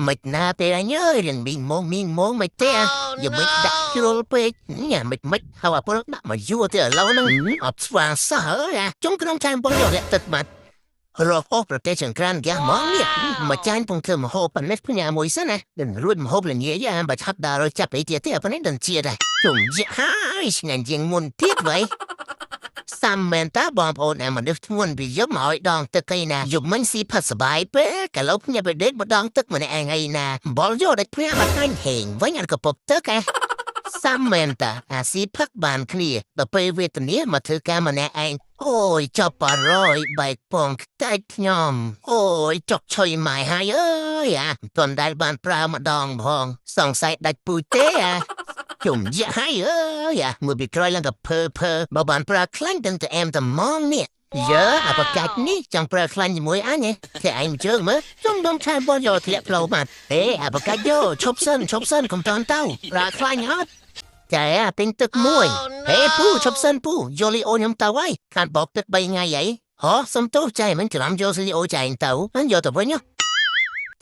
មិនណាទេអញអើយ រឿងមីងម៉ងមីងម៉ងមិនទេ យមិនដាក់ជ្រុលពេកញ៉ាមិនមិន ហើយអាពលដាក់មកយួរទេ ឥឡូវហ្នឹងអត់ស្វាងសោះអើយ។ អាចុងក្នុងឆានពលយកទឹកបាត់រកអូប្រទេសចង្ក្រានហ្គាសហ្មងនេះ មកចាញ់ពងធ្វើមហូបប៉នេះផ្ញើមួយសិនណា ដល់រួចមហូបល្ងាច អាបើឆាប់ដល់ចាប់អីទៀតទេ ប៉នេះដល់ជាដែរ ជុំយ៉ាហើយឆ្ងាញ់ជាងមុនទៀតវ៉ៃ។ សាំមែនតាបងប្អូន អែមនុស្សធ្ងន់ពីយប់មកឲ្យដងទឹកឯណា យប់មិញស៊ីផាត់សបាយពេក កាឡូភ្ញាក់ទៅដេកម្ដងទឹកម្នាក់ឯងឯណា បលយកដាច់ភ្ញាក់មកខាញ់ហេងវិញ អានកពប់ទឹកអា។ សាំមែនតា អាស៊ីផឹកបានគ្នា ដល់ពេលវេទនាមកធ្វើការម្នាក់ឯង អូយ ចាប់បារយបែកពងខ្ទេចខ្ញុំ អូយ ចុកឆុយម៉ែហើយអើយ អាមិនទាន់ដែលបានប្រើម្ដងផង សង្ស័យដាច់ពូជទេអា ជុំយ៉ាហើយអើយ អាមើលពីក្រោយឡើងក៏ភើភើ បើបានប្រើខ្លាញ់ទាំងតែអែមតែម៉ងនេះយើ អាបកាច់នេះចង់ប្រើខ្លាញ់ជាមួយអញទេ ឯងជើងមើល ជុំដុំឆែបលយកធ្លាក់ផ្លូវបាត់ទេ អាបកាច់យោ ឈប់សិន ឈប់សិន កុំតន់ទៅ ប្រើខ្លាញ់អត់ចែ អាទិញទឹកមួយ ហេពូ ឈប់សិនពូ យកលីអូខ្ញុំទៅហើយ ខានបោកទឹក3ថ្ងៃអីហ៎ សុំទោសចែ មិនច្រឡំយកលីអូចែងទៅ អញយកទៅវិញ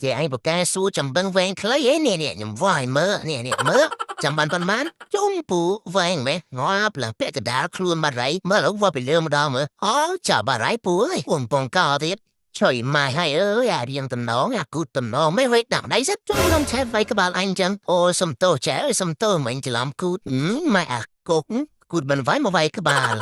ចេឯងបកែសួរចំបឹងវែងខ្លីអីនេះ នេះខ្ញុំវាយមើលនេះ នេះមើលចាំបានប៉ុន្មាន ជុំពូ វែងមែងាប់ឡើងពាក់កដាលខ្លួនបាត់រៃ មើលឥឡូវវាពីលើម្ដងមើល អូចាប់បាត់រៃពូអើយ អូនពងកោទៀត ឆុយម៉ែហើយអើយ អារៀងតំណងអាគូតំណងមិនវេដាក់ដៃសិត ជុំនំឆែវៃក្បាលអញចឹង អូសុំទោសចែអើយ សុំទោស មិញច្រឡំគូតម៉ែ អាគុកគូតមិនវាយមកវាយក្បាល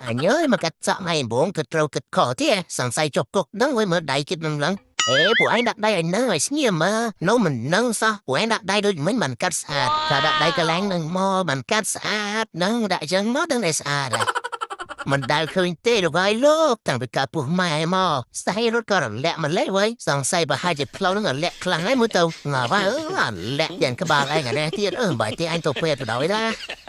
អញអើយ មកកាត់សក់ថ្ងៃបង គិតត្រូវគិតខុសទេ សង្ស័យចុះគុកនឹងវិញ មើលដៃគិតនឹងឡើង អេពួកឯងដាក់ដៃឲ្យនឹងឲ្យស្ងៀមមើល នៅមិននឹងសោះ ពួកឯងដាក់ដៃដូចមិញបានកាត់ស្អាត ថាដាក់ដៃកន្លែងនឹងមកបានកាត់ស្អាត នឹងដាក់ចឹងមកដឹងតែស្អាត មិនដែលឃើញទេលោកហើយលោក តាំងពីការពោះម៉ែមកស្អីរត់ក៏រលាក់ម្លេះវ៉ៃ សង្ស័យប្រហែលជាផ្លូវនឹងរលាក់ខ្លាំងហើយ មើលទៅងាប់ហើយ អឺអាលាក់យ៉ាងក្បាលឯងអានេះទៀត អឺបាយទេអញទៅពេទ្យទៅដល់ណា។